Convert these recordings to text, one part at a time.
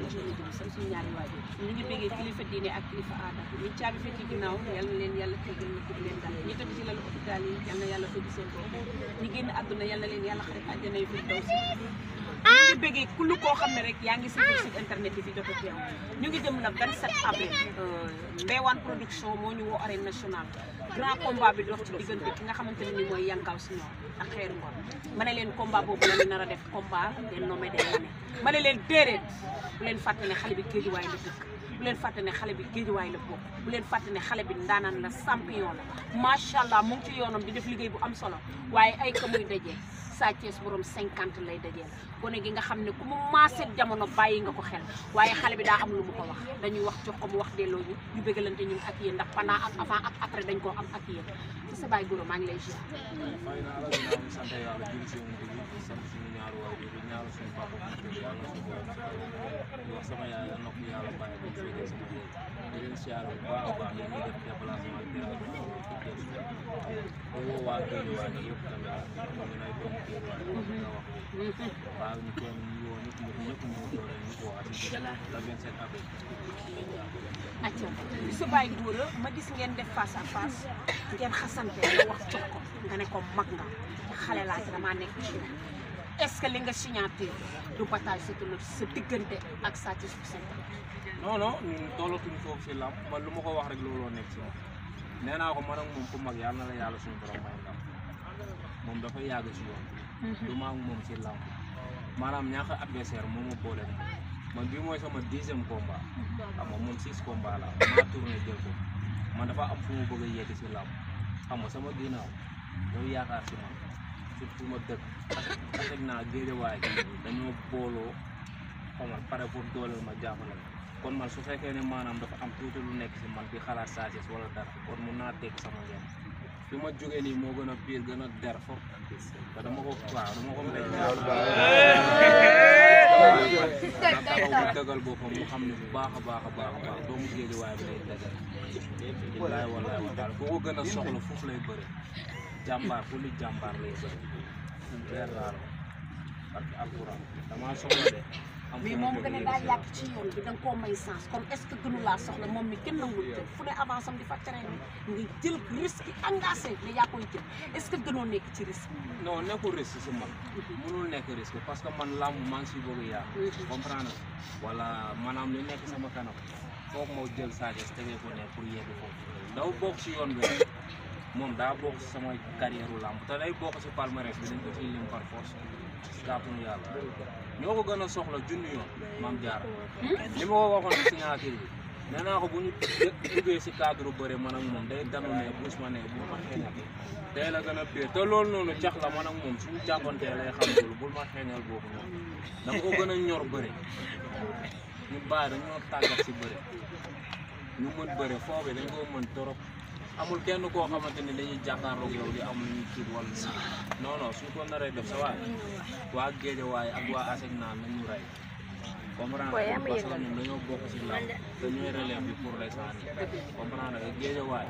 sant suñu ñaari waajur ñu ngi bëggee kilifa diine ak kilifa aada ñu caabi fekk ginnaaw yal na leen yàlla tegal ñu tudd leen dal ñi tëdd ci lalu hôpital yi yal na yàlla fëgg seen bopp ñi génn àdduna yal na leen yàlla xarit àjjana yu fi daw si ñu ngi bëggee kullu koo xam ne rek yaa ngi si biir site internet yi fi jot a teew ñu ngi jëm nag 27 avril Mbewaan production moo ñu woo arène nationale grand combat bi dox ci diggante ki nga xamante ne ni mooy Yankaw Senior ak Xeeru Ngor ma ne leen combat boobu la ñu nar a def combat des nommés des années ma ne leen déedéet bu leen fàtte ne xale bi géejuwaay la dëkk bu leen fàtte ne xale bi géejuwaay la bokk bu leen fàtte ne xale bi ndaanaan la champion la macha allah mu ngi ci yoonam di def liggéey bu am solo waaye ay ka muy dajee Sa Thiès borom 50 lay dajee la gone gi nga xam ne ku mu maaseet jamono bàyyi nga ko xel waaye xale bi daa am lu mu ko wax dañuy wax jox ko mu wax delloo ñu bëggalante ñun ak yéen ndax pendant ak avant ak après dañ koo am ak yéen ci sa baay Goro maa ngi lay ziar. fay naa la ginnaaw bi sant yàlla jël si woon di sant suñu ñaari waajur di ñaanal suñu papa bu yàlla na suñu di wax sama yaay yal na ko yàlla bàyyi ba féetee sama xel di leen siyaar bu baax a baax yéen ñuy def déplacement bi daal di woo waa Guédiawaye waa yëpp tamit ñu ngi lay doon Guédiawaye nga wax waaw ñu kenn ñu woo ñëpp ñëpp ñu doole ñu ko waa ci la 27 avril. acca sa baay Goro ma gis ngeen def face à face ngeen xasante nga wax jox ko nga ne ko mag nga xale laa ci damaa nekk ci est-ce que li nga signature du bataille sa diggante ak Sa Thiès bu seen non non ñun tollatuñu foofu si làmb man lu ma ko wax rek looloo nekk si moom nee naa ko man ak moom ku mag yàlla na la yàlla suñu borom may ndam moom dafa yàgg si yoon du ma ak moom si làmb maanaam ñaaka adversaire moom ma boole man bii mooy sama 10e combat xam nga moom 6 combat la maa tourné jël ko man dafa am fu mu bëgg a yegg si làmb xam nga sama ginnaaw yow yaakaar si man surtout ma dëkk aseg naa Guédiawaye dañoo booloo xam nga pare pour dooleel ma jàppale kon man su fekkee ne maanaam dafa am tuuti lu nekk si man di xalaat Sa Thiès wala dara kon mun naa teg sama ngeen fi ma jógee nii moo gën a pire gën a der foofu te dama ko waaw dama ko mbéy taxaw dëggal boppam mu xam ne bu baax a baax a baax a baax doomu Guédiawaye bi lay dëggal bilaay wallaay wa daal boo ko gën a soxla foofu lay bëre jàmbaar fu li jàmbaar lay bëre leer raar parce que alxuraan damaa soxla de mais moom gën a daa yàgg ci yoon bi da nga koo may sens comme est-ce que gënu laa soxla moom mi kenn nangul jël fu ne avance am di fa tere ni nga jël risque engagé ne yaa koy jël est-ce que gënoo nekk ci risque non nekkul risque si man mënul nekk risque parce que man làmb maa ngi si bëgg yaa comprendre wala maanaam li nekk sama kanam foog moo jël Sa Thiès tegee ko ne pour yegg foofu daw bokk si yoon bi rek moom daa bokk si sama carrière u làmb te day bokk si palmarès bi dañ ko ciy lim par force kàttanu yàlla ñoo ko gën a soxla junni yoon maam jaara li ma ko waxoon si signature bi nee naa ko bu ñu duggee si cadre bëre man ak moom day danu ne bus ma ne bul ma xeeñal tey la gën a pire te loolu noonu cax la man ak moom suñu jàppantee lay xam loolu bul ma xeeñal boobu noonu dama ko gën a ñor bëre ñu bàyyi dañoo tàggat si bëre ñu mën bëre foofu dañ ko mën torop amul kenn koo xamante ne dañuy jàkkaarloog yow di am lu ñuy tiit wala non non suñ ko naree def sa waay waa Guédiawaye ak waa ASECNA nañu rey comprendre parce que ñun dañoo bokk si làmb te ñooy relève bi pour l'instant nii comprendre nga Guédiawaye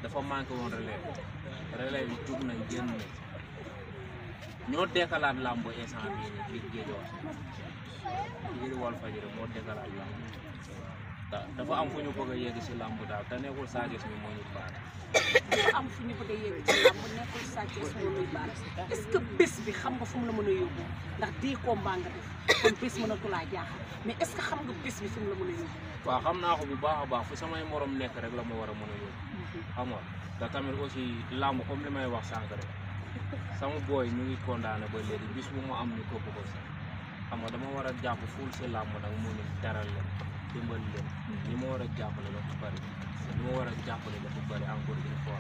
dafa manqué woon relève bi jug nañ génn nañ ñoo dekkalaat làmb instant bii nii fii Guédiawaye ngir Walfadjri moo dekkalaat làmb dafa am fu ñu bëgg a yegg si làmb daal te nekkul Sa Thiès mi moo ñu baal. dafa am fu ñu bëgg a yegg ci làmb nekkul Sa Thiès moo ñu baal est-ce que bés bi xam nga fu mu la mën a yóbbu ndax 10 combats nga def kon bés mënatu laa jaaxal mais est-ce que xam nga bés bi fu mu la mën a yóbbu. waaw xam naa ko bu baax a baax fu samay morom nekk rek la ma war a mën a yóbbu. xam nga te tamit aussi làmb comme li may wax sànq rek sama booy ñu ngi condamné ba léegi bis bu mu am ñu këpp ko si xam nga dama war a jàpp fuul si làmb nag mu ne teral leen. dimbal leen ñi ma war a jàppale dafa bëri ñi ma war a jàppale dafa bëri encore une fois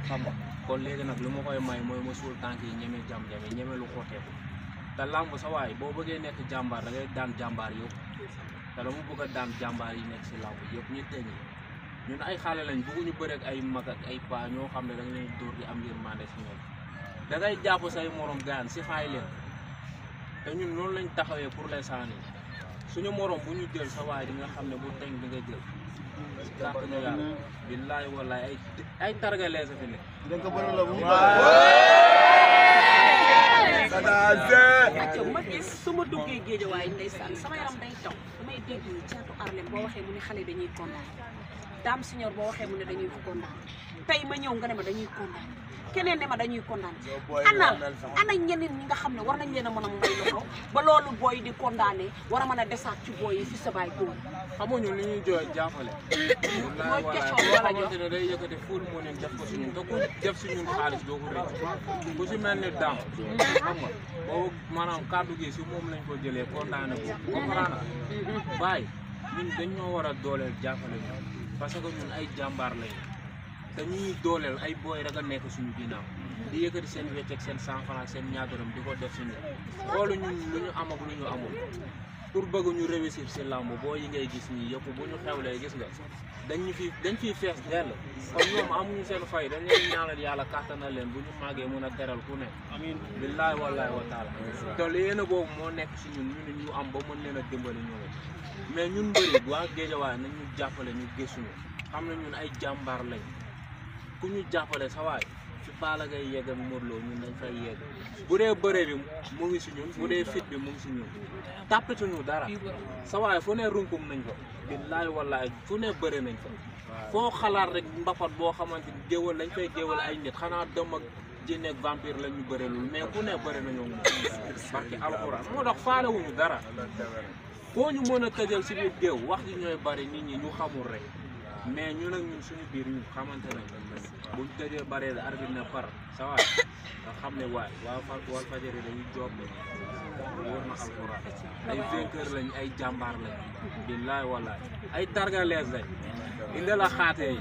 xam nga kon léegi nag lu ma koy may mooy ma suul tànk yi ñeme jam-jame ñeme lu xooteeku te làmb sa waay boo bëggee nekk jàmbaar da ngay daan jàmbaar yëpp te dama bëgg a daan jàmbaar yi nekk si làmb yëpp ñu teñ ñun ay xale lañ bëgguñu bëri ak ay mag ak ay paa ñoo xam ne da nga leen dóor di am yërmande si ñoom da ngay jàpp say morom gaan si xaay leen te ñun noonu lañ taxawee pour l'instant nii suñu morom bu ñu jël sa waay di nga xam ne bu teg bi nga jël si kàttanu yàlla billaahi wallaahi ay targalee sa fi nekk acca ma gis su ma duggee Géejawaay ndeysaan sama yaram day taw damay dégg caatu Arlem boo waxee mu ne xale dañuy condamné Dame Signor boo waxee mu ne dañuy condamné tey ma ñëw nga ne ma dañuy condamné keneen ne ma dañuy condamné ana ñeneen ñi nga xam ne war nañ leen a mën a may loxo ba loolu booy di condamné war a mën a desaat ci booy yi fi sa baay góor xamuñu li ñuy jooy jàppale mooy question bi wala xamante ne day yëkkati fuul moo leen def ko si ñun te ku def si ñun xaalis doo ko rëcc ku si mel ni Dame xam nga boobu maanaam kàddu gi si moom lañ ko jëlee condamné ko comprendre bàyyi ñun dañ ñoo war a dooleel jàppale ñu parce que ñun ay jàmbaar lañ dañuy dooleel ay booy rek a nekk suñu ginnaaw di yëkkati seen wecceeg seen 100 francs seen ñaataram di ko def si ñun xoolu ñun lu ñu am ak lu ñu amul pour bëgg ñu réussir si làmb boo yi ngay gis ñii yëpp bu ñu xewlee gis nga dañ fiy fees dell kon ñoom amuñu seen fay dañ leen ñaanal yàlla kàttanal leen bu ñu màggee mën a teral ku ne amiin billaahi wallaahi wa taala te yéen a boobu moo nekk si ñun ñu am ba mën leen a dimbali ñoom mais ñun mbëri waa Géejawaay nañ ñu jàppale ñu gëstuñu xam ne ñun ay jàmbaar lañ ku ñu jàppale sa waay fi Balla Gaye yegg ak Modou Lo ñun dañ fay yegg bu dee bëre bi mu ngi si ñun bu dee fit bi mu ngi si ñun tàppatuñu dara sa waay fu ne runkum nañ ko billaahi wallaahi fu ne bëre nañ ko foo xalaat rek mbapat boo xamante ni géwal lañ fay géwal ay nit xanaa dem ak jinne ak vampire la ñu bëre lul mais ku ne bëre nañoo moom barki alxuraan moo tax faalewuñu dara koo ñu mën a tëjal si biir géew wax ji ñooy bari nit ñi ñu xamul rek mais ñun ak ñun suñu biir ñu xamante nañ buñ tëjee bari la arbitre na par sa waay nga xam ne waay wal fajari dañuy joob de wóor na alxuraan ay vainqueur lañ ay jàmbaar lañ billaay wallaay ay targalees lañ indi la xaate yi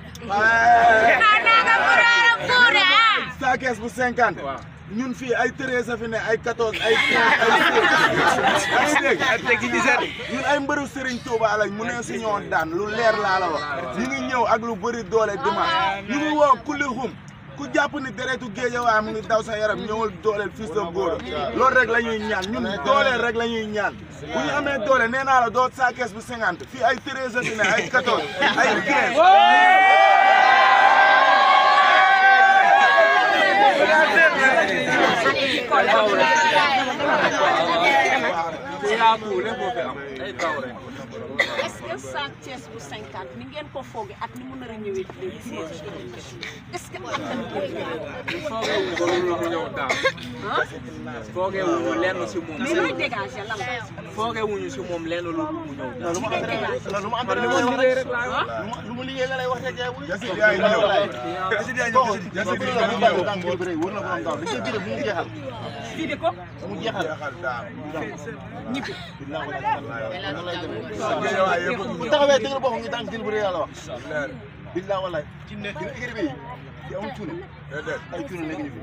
Sa Thiès bu 50 waaw ñun fii ay 13 a fi ne ay 14 ay 15 ay 16 ñun ay mbëru Serigne Touba lañ mu ne si ñoo daan lu leer laa la wax ñu ngi ñëw ak lu bëri doole dimanche ñu ngi woo kulli xum ku jàpp ni deretu Géejawaay mu ngi daw sa yaram ñëwal dooleel Fils de Gora loolu rek la ñuy ñaan ñun dooleel rek la ñuy ñaan bu ñu amee doole nee naa la doo Sa Thiès bu 50 fii ay 13 a fi ne ay 14 ay 15 est-ce que Sa Thiès bu 50 ni ngeen ko foogee ak ni mu nar a ñëwee léegi est-ce que am nañu ko foogee ko lu mu ñëw daaw foogee wuñu lenn si moom mais looy dégager lan la foogee wuñu si moom lenn lu mu ñëw daaw lu mu am li mu liggéey rek laa wax lu mu liggéey la lay wax rek Yacine yaay ñëw Yacine yaay ñëw Yacine yaay fii de ko mu jeexal ñibbi bu taxawee dëgg boo xam ne daan jël bu rëy yàlla wax billah wallahi ci ne dina écrire bi ci amul cuune ay cuune nekk ñu fi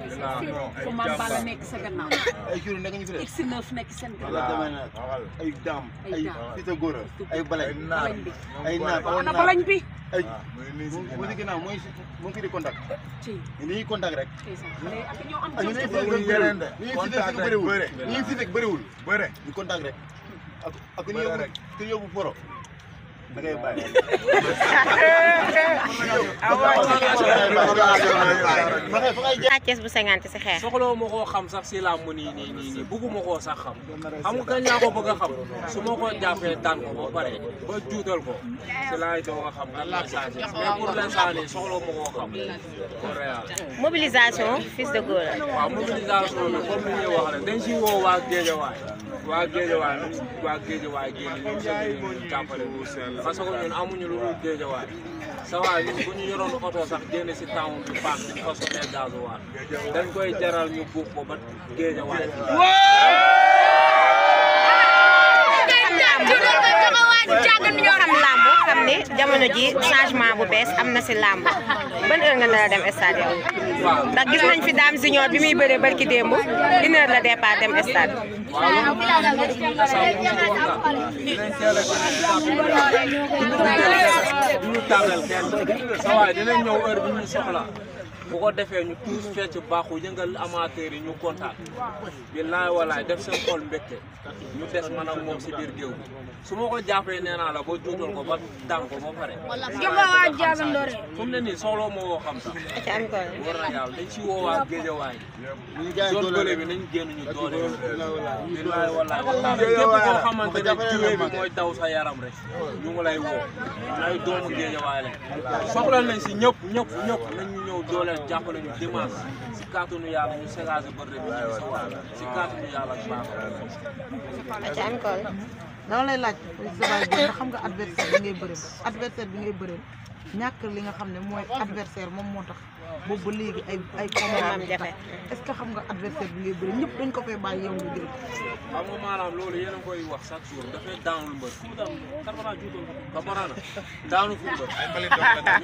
fu Mame Balla nekk sa gannaaw ay cuune nekk ñu fi de X9 nekk seen wala demee na ay Dame ay Fils de Gora ay balañ bi ay naar ana balañ bi ay mu ci ginnaaw mooy mu ngi fi di contact ci ni ñuy contact rek xale ak ñoo am ñu ñuy fi fekk bëriwul ñu contact rek ak ñu yóbbu poro da ngay bàyyi. Sa Thiès bu 50 si xeex. soxla ma koo xam sax si làmb nii bugguma koo sax xam xam nga kañ laa ko bëgg a xam su ma ko jàppee daan ko ba pare ba juutal ko si laay doog a xam kan la Sa Thiès mais pour l'instant nii soxla ma koo xam pour réel. Mobilisation Fils de Gora. waaw mobilisation bi comme ni ñuy wax rek dañ si woo waa Géejawaay génn ñoom seen ñu jàppale parce que ñun amuñu lu dul Géejawaay sa waay ñun bu ñu yoroon oto sax génn si town bi paak di façonné gasoil dañ koy jaral ñu buux ko ba Géejawaay ñoo xam làmb xam ni jamono ji changement bu bees am na si làmb ban heure nga nar a dem stade yow ndax gis nañ fi Dame Junior bi muy bëree barki démb 1 heure la départ dem stade. ñu tàggal kenn sa waay dinañ ñëw heure bi ñu soxla bu ko defee ñu tuus fecc baaxu yëngal amateur yi ñu kontaan billaay walaay def seen xol mbégte ñu des man ak moom si biir géew bi su ma ko jàppee nee naa la ba juutal ko ba daan ko ba pare fu mu ne nii soxloo moo woo xam sax war na yàlla dañ si woowaa géejawaay zone bële bi nañ génn ñu doole billaay walaay waxtaan képp koo xamante ne jiwee bi mooy daw sa yaram rek ñu ngi lay woo ay doomu géejawaay lañ soxla nañ si ñëpp nañ ñu ñëw dooleel jàppale ñu dimanche si kàttanu yàlla ñu ségage bërëb bi ñu sa waa si kàttanu yàlla baax dama lay laaj sa baay nga xam nga adversaire bi ngay bëreel ñàkk li nga xam ne mooy adversaire moom moo tax boobu ba léegi ay combat jafe est-ce que xam nga adversaire bi ngay bëreel ñëpp dañ ko fay bàyyi yow nga jël xam nga maanaam loolu yéen a koy wax chaque jour dafay daanul mbër kamarana daanu fu mbër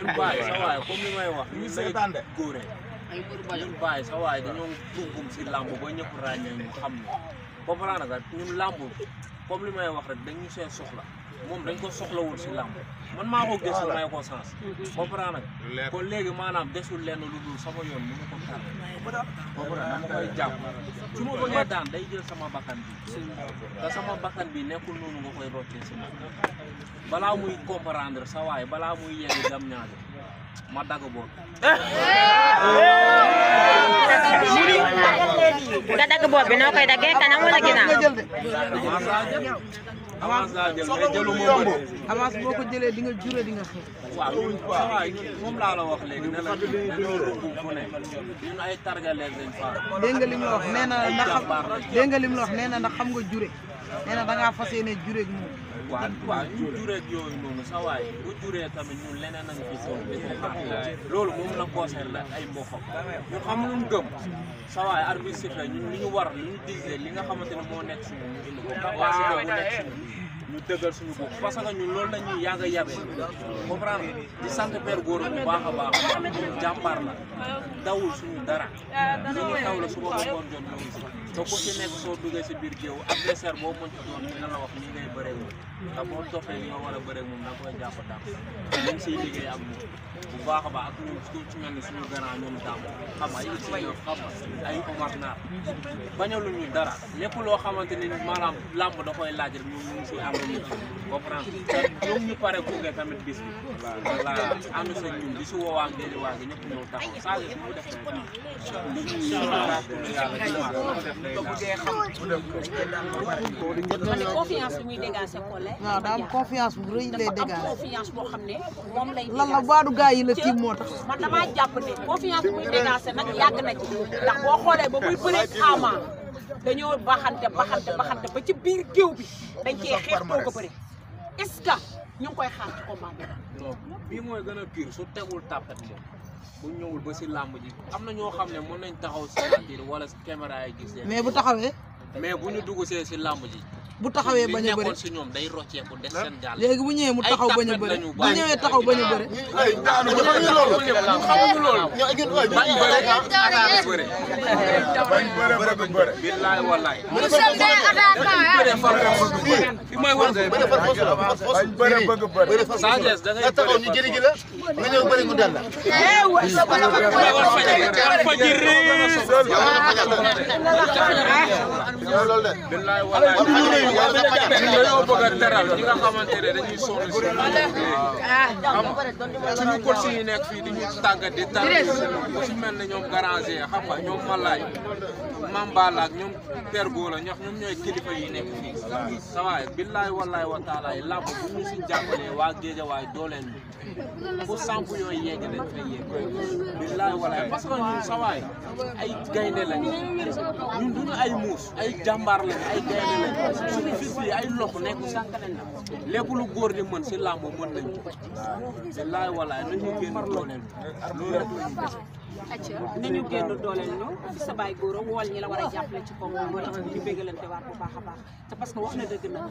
ñun bàyyi sa waay comme li may wax ñu seetaan de góore ñun bàyyi sa waay dañoo duggum si làmb ba ñëpp ràññee ñu xam ne comprendre nga ñun làmb comme li may wax rek dañu see soxla moom dañ ko soxlawul si làmb man maa ko gëstu may ko sens comprendre nga kon léegi maanaam desul lenn lu dul sama yoon mu ko tànn comprendre dama koy jàpp su ma bëggee daan day jël sama bakkan bi te sama bakkan bi nekkul noonu nga koy roccee si man balaa muy comprendre sa waay balaa muy yegg jam ñaari ma dagg bool nga dagg bopp bi noo koy daggee kanam wala ginnaaw avance laa jël mais jëlu moom avance boo ko jëlee di nga jure di nga xeex waaw ñun waaw moom laa la wax léegi ne la dañoo rëbb fu ne ñun ay targaleeg lañ fa dégg nga li mu wax nee na ndax dégg nga li mu wax nee na ndax xam nga jure nee na da ngaa fas yéene jure ak moom waaw ñu jureeg yooyu noonu sa waay bu juree tamit ñun leneen nañu fi tool bi loolu moom la concerné ay mboqam ñun xam lu ñu gëm sa waay arbitre sifflé ñun li ñu war li ñu digle li nga xamante ne moo nekk suñu ñu indi ko capacité bu nekk suñu ñu dëggal suñu bopp parce que ñun loolu la ñuy yàgg a yabee comprendre di sant père góor bu baax a baax jàmbaar la dawul suñu dara suñu taw la suba ba ngoon jot ñëw si te ku si nekk soo duggee si biir géew adversaire boo mën ci doon dina la wax ni ngay bëree moom te boo doxee li nga war a bëree moom da nga koy jàpp dàq ñu ngi siy liggéey ak moom bu baax a baax ak ñun ci mel ni suñu grand ñoom dàmm xam nga ay xam nga ay Omar Naar bañalu ñu dara lépp loo xamante ni maanaam làmb da koy laaj rek ñoom ñu ngi siy am ñu comprendre te ñoom ñu pare gunge tamit bis bi voilà ànd sa ñun di si woowaam déedi waa gi ñëpp ñëw taxaw saa si mu def confiance bi muy dégager Collé. waaw daa am confiance bu rëy lay dégager. confiance boo xam ne moom lay lan la baadu gaa yi la tiim moo tax. man damaa jàpp ne confiance bi muy dégager nag yàgg na ci ndax boo xoolee ba muy bëreeg Ama dañoo baxante ba ci biir géew bi dañ cee xeex koo ko bëri est-ce que ñu ngi koy xaar ci combat bi. non bii mooy gën a pire su tegul tàppet moom bu ñëwul ba si làmb ji am na ñoo xam ne mën nañ taxaw si sentir wala caméra yi gis mais bu taxawee. mais bu ñu dugg see si làmb ji. bu taxawee bañ a bëri si ñoom day rocceeku des seen jàll. léegi bu ñëwee mu taxaw bañ a bëri bu ñëwee taxaw bañ a bëri. xamuñu loolu. bañ bëre. billaay wallaay. mooy war bañ bëre bëgg bëre. Sadio da ngay taxaw ñu jëri gi la nga ñëw bëri mu dal la. loolu de. billaay wallaay dañoo bëgg a teral ñi nga xamante ne dañuy sonn si suñu coach yi nekk fii di ñu tàggat di teral ku si mel ne ñoom Garange xam nga ñoom Malaay Mambala ak ñoom Père Gola ñoom ñooy kilifa yi nekk fii sa waay billaay wallaay wa taala làmb bu ñu si jàppalee waa Géejawaay dooleel ñu fu samp yooyu yegg dañ fay yegg billaay wallaay parce que ñun sa waay ay gaynde lañu ñun duñu ay muus ay jàmbaar lañu ay gaynde lañu suñu fis yi ay loxo nekk sànq nañ la lépp lu góor di mën si làmb mën nañ ko billaay wallaay nañu génn dooleel loolu rek lañu gis nañu génn dooleel ñu fi sa baay góor a wool ñi la war a jàppale ci combat moo tax ñu bégalante waat bu baax a baax te parce que wax na dëgg nag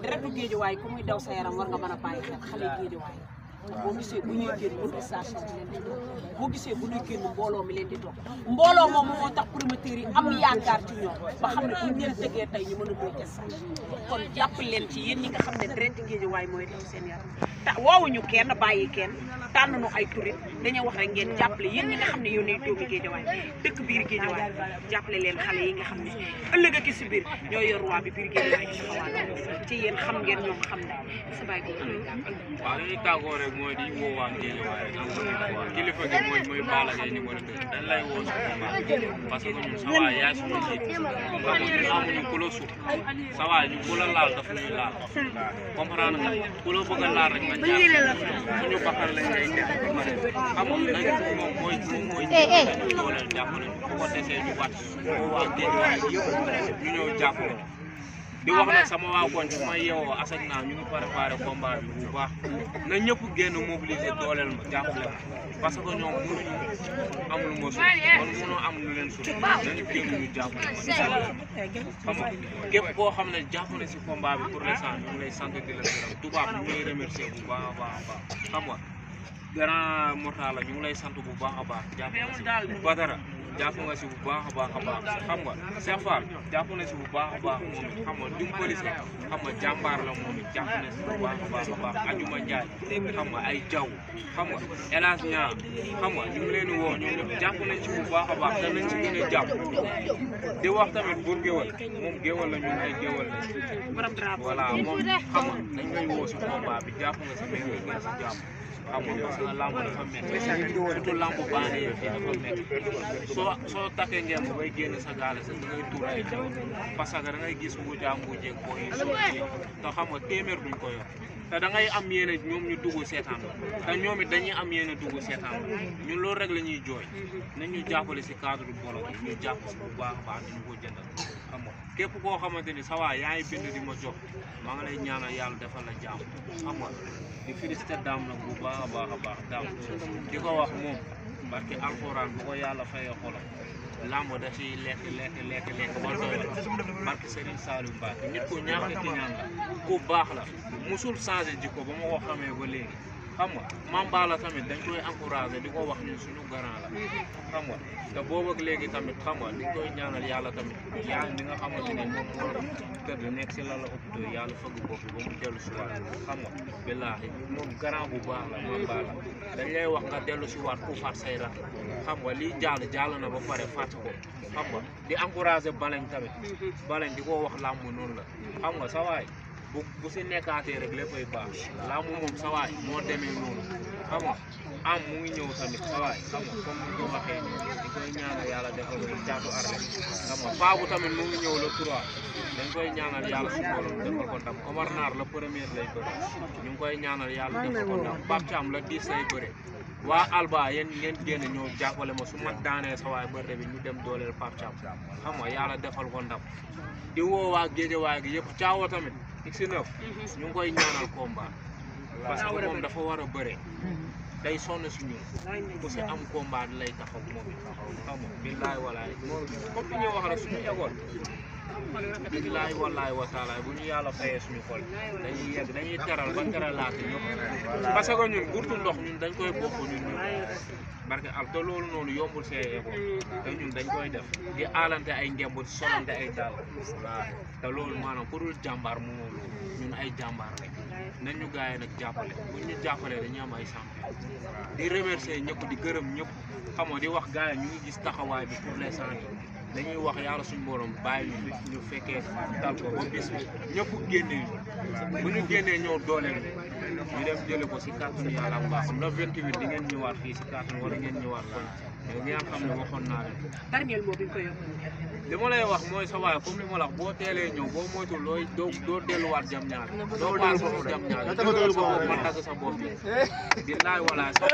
deretu Géejawaay ku muy daw sa yaram war nga mën a bàyyi xel xale Géejawaay boo gisee bu ñuy génn mobilisation bi leen di toog boo gisee bu ñuy génn mbooloo mi leen di toog mbooloo moom moo tax promoteurs yi am yaakaar ci ñoom ba xam ne buñ leen tëggee tey ñu mën a doy des kon jàpp leen ci yéen ñi nga xam ne deret Géejawaay mooy daw seen yaram woowuñu kenn bàyyi kenn tànn nu ay turit dañoo wax rek ngeen jàppale yéen ñi nga xam ne yéenay doomi Géejawaay dëkk biir Géejawaay jàppale leen xale yi nga xam ne ëllëg ak si biir ñoo yor waa bi biir Géejawaay ci yéen xam ngeen ñoom xam ne sa bàyyi ko waaw li ñuy tàggoo rek mooy di woo waa Géejawaay rek kilifa gi mooy Balla Gaye numéro 2 dañ lay woo si combat parce que ñun sa waay yaay suñu njiit ñun amuñu ku la suuf sa waay ñu ku la laal daf ñuy laal comprendre nga ku la bëgg a laal rek nga jaar suñu bakkan lañ lay teg xam nga nag moom mooy dañu dooleel jàppale ñu bu ko desee ñu wàcc waa Géejawaay yëpp ñu ñëw jàppale di wax nag sama waa koñ su ma yeewoo asag naa ñu ngi préparé combat bi bu baax na ñëpp génn mobiliser dooleel ma jàppale ma parce que ñoom mënuñu am lu ma suuf kon mënoo am lu leen suuf nañu génn ñu jàppale ma xam nga képp koo xam ne jàpp na si combat bi pour l'instant ñu ngi lay sant di la gërëm tubaab ñu ngi lay remercier bu baax a baax a baax xam nga grand Mortala ñu ngi lay sant bu baax a baax jàpp na si Badara jàpp nga si bu baax a baax a baax xam nga Cheikh Fall jàpp na si bu baax a baax moom it xam nga Dumpali Seck xam nga jàmbaar la moom it jàpp na si bu baax a baax a baax Adjuma Ndiaye xam nga ay jaw xam nga El Hadj Niang xam nga ñu ngi leen di woo ñoom ñëpp jàpp nañ ci bu baax a baax te nañ ci gën a jàpp di wax tamit pour géwal moom géwal la ñun ay géwal la voilà moom xam nga dañ koy woo si combat bi jàpp nga si mbir mi gën si jàpp xam nga parce que lamb dafa métti surtout lamb baane yi fii dafa métti soo takkee ngeen ba bay génn sa gaale sax da ngay tuur ay jaw parce que da ngay gis mbuujaa mbuujeeg boo yi soo te xam nga téeméer duñ ko yor te da ngay am yéene ñoom ñu dugg seetaan te ñoom it dañuy am yéene dugg seetaan ñun loolu rek la ñuy jooy nañ ñu jàppale si cadre bolo ñu jàpp si bu baax a baax dañu ko jëndal xam nga képp koo xamante ni sa waa yaa ngi bind di ma jox maa ngi lay ñaanal yàlla defal la jàmm xam nga di félicité daam nag bu baax a baax daam di ko wax moom barke alxuraan bu ko yàlla fayee xolam lamb da ciy lekk ba doyal barke Serigne Saliou Mbacke nit ku ñàkk ki ñaan la ku baax la musul changé jikko ba ma ko xamee ba léegi xam nga Mame Balla tamit dañ koy encouragé di ko wax ñun suñu garant la xam nga te boobu ak léegi tamit xam nga di koy ñaanal yàlla tamit yaa bi nga xamante ne moom moo tëdd nekk si lala hôpital yàlla fëgg bopp ba mu dellu si waat xam nga billaahi moom garant bu baax la Mame Balla dañ lay wax nga dellu si waat ku faat say rak xam nga lii jàll na ba pare fàtt ko xam nga di encouragé Balañ tamit Balañ di ko wax làmb noonu la xam nga sa waay bu si nekkaatee rek léppay baax làmb moom sa waay moo demee noonu xam nga am mu ngi ñëw tamit sa waay xam nga comme ni ko waxee nii di koy ñaanal yàlla defal ko caatu arle xam nga Babou tamit mu ngi ñëw le 3 dañ koy ñaanal yàlla su borom defal ko ndam Omar Naar la premier lay bëre ñu ngi koy ñaanal yàlla defal ko ndam Pape Thiam la 10 lay bëre waa Alba yéen ngeen génn ñëw jàppale ma su ma daanee sa waay bërde bi ñu dem dooleel Pape Thiam xam nga yàlla defal ko ndam di woo waa Géejawaay gi yëpp caawa tamit X9 ñu ngi koy ñaanal combat parce que moom dafa war a bëre day sonn si ñun ku si am combat di lay taxaw moom xam nga billaay walaay comme li ñuy wax rek suñu école billaay wallaay wa taala bu ñu yàlla fayee suñu xol dañuy yegg dañuy teral ba teralaate ñëpp parce que ñun gurtu ndox ñun dañ koy bokk ñun barke al te loolu noonu yombul see école te ñun dañ koy def di aalante ay ngemb di solante ay daal waaw te loolu maanaam ku dul jàmbaar mu moom ñun ay jàmbaar rek nañ ñu gars yi nag jàppale bu ñu jàppalee dañuy am ay champion di remercier ñëpp di gërëm ñëpp xam nga di wax gars yi ñu ngi gis taxawaay bi pour l'instant dañuy wax yàlla suñu borom bàyyi ñu fekkee dal ko ba bis bi ñëpp génnee bu ñu génnee ñëw dooleel ñu dem jële ko si kàttanu yàlla bu baax le 28 di ngeen ñëwaat fii si kàttanu wala ngeen ñëwaat kon ngeen xam ne waxoon naa leen. dernier mot bi nga koy yokk. li ma lay wax mooy sa waay comme li ma la wax boo teelee ñëw boo moytuwul doo delluwaat jam ñaar doo baal sa bopp jam ñaar doo sa bopp ma dagg sa bopp bi billaay walaay sa